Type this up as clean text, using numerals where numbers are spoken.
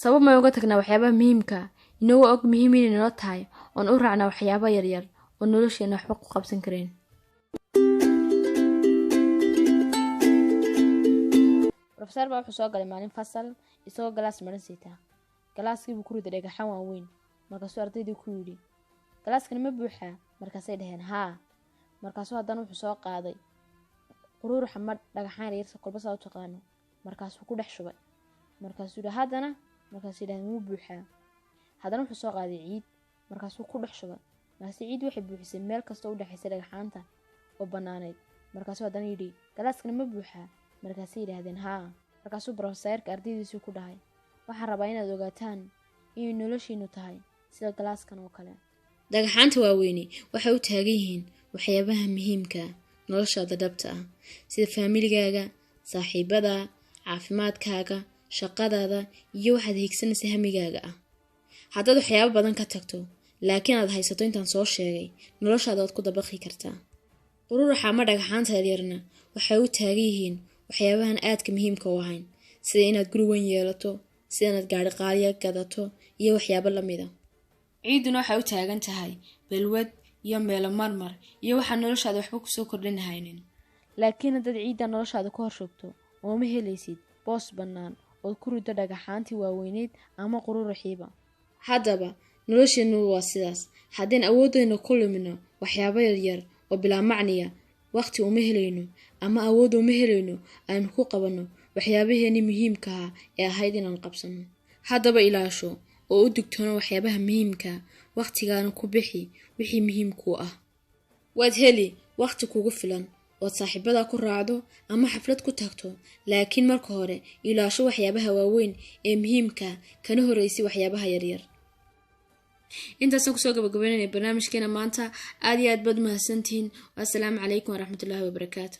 Sabab may uga tagnaa waxyaabaha muhiimka inagoo og muhiim inay noo tahay oon u raacnaa waxyaaba yaryar oo nolosheena waxba ku qabsan kareen? Rofesaar baa wuxuu soo galay maalin fasal isagoo galaas maran sitaa. Galaaskii buu ku riday dhagaxaan waaweyn. Markaasuu ardaydii ku yidhi, "Galaaskani ma buuxaa?" Markaasay dhaheen, "Haa." Markaasuu haddana wuxuu soo qaaday quruuruxa ma dhagaxaan yaryarsa kolba saa u taqaano, markaasuu ku dhex shubay. Markaasuu yidhi haddana, markaasuu yidhahdeen, "Wuu buuxaa." Haddana wuxuu soo qaaday ciid, markaasuu ku dhex shubay. Markaase ciid waxay buuxisay meel kastoo u dhexaysay dhagaxaanta oo bannaaneyd. Markaasuu haddana yidhi, "Galaaskani ma buuxaa?" Markaasay yidhaahdeen, "Haa." Markaasuu brofesayrka ardaydiisii ku dhahay, "Waxaan rabaa inaad ogaataan inay noloshiinu tahay sida galaaskan oo kale. Dhagaxaanta waaweyni waxay u taagan yihiin waxyaabaha muhiimka noloshaada dhabta ah, sida faamiligaaga, saaxiibada, caafimaadkaaga, shaqadaada iyo waxaad hiigsanaysa hamigaaga ah. Haddaad waxyaabo badan ka tagto laakiin aad haysato intaan soo sheegay, noloshaada waad ku dabaqi kartaa. Qururuxa ama dhagaxaanta yaryarna waxay u taagan yihiin waxyaabahan aadka muhiimka u ahayn, sida inaad guri weyn yeelato, sida inaad gaari qaaliya gadato iyo waxyaabo lamida. Ciidduna waxay u taagan tahay balwad iyo meelo marmar iyo waxaan noloshaada waxba kusoo kordhinahaynin. Laakiin haddaad ciidda noloshaada ku horshogto, ooma helaysid boos bannaan ood ku riddo dhagaxaantii waaweyneyd ama qururuxiiba. Haddaba nolosheennu waa sidaas. Haddeen awoodayna ku lumino waxyaabo yaryar oo bilaa macniya, waqti uma helayno ama awood uma helayno aynu ku qabanno waxyaabaheenii muhiimkaha ee ahayd inaan qabsano. Haddaba ilaasho oo u digtoono waxyaabaha muhiimka, wakhtigaana ku bixi wixii muhiimkuu ah. Waad heli wakhti kugu filan ood saaxiibada ku raacdo ama xaflad ku tagto, laakiin marka hore ilaasho waxyaabaha waaweyn ee muhiimka, kana horreysay waxyaabaha yaryar. Intaasaan kusoo gabagabeynaya barnaamijkeena maanta. Aad iyo aad baad umahadsantihiin. Wassalaamu calaykum waraxmatullaahi wabarakaatu.